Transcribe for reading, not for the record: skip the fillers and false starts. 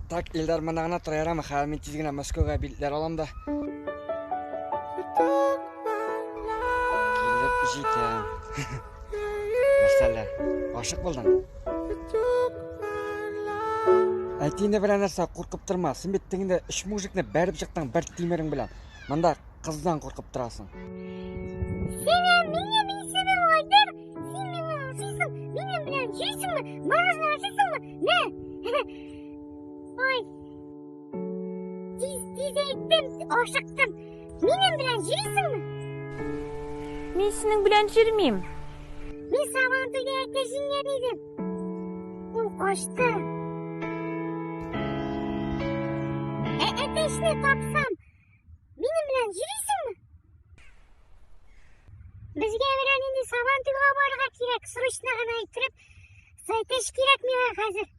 Так, Илдар монда гына тора ярамы? Хәзер мин тиз генә Мәскәүгә билетлар алам да. Килеп җитәм. Нәрсәләр? Гашык булдың? Әйт инде берәр нәрсә, куркып торма. Син бит тегендә өч мужикны бәреп чыктың бер тимерең белән. Монда кыздан куркып торасың. Сине минем исемем Айдар. Син миңа ошыйсың. Минем белән йөрисеңме? Мороженое ашыйсыңмы? Нә? Ой. Тиз, тиз әйттем, ашыктым. Минем белән йөрисеңме? Мин синең белән йөрмим. Мин Сабантуйда әтәч җиңгән идем. Ул качты. Ә әтәчне тапсам, минем белән йөрисеңме? Безгә белән инде Сабантуйга барырга кирәк, срочно гына әйттереп, әтәч кирәк миңа хәзер.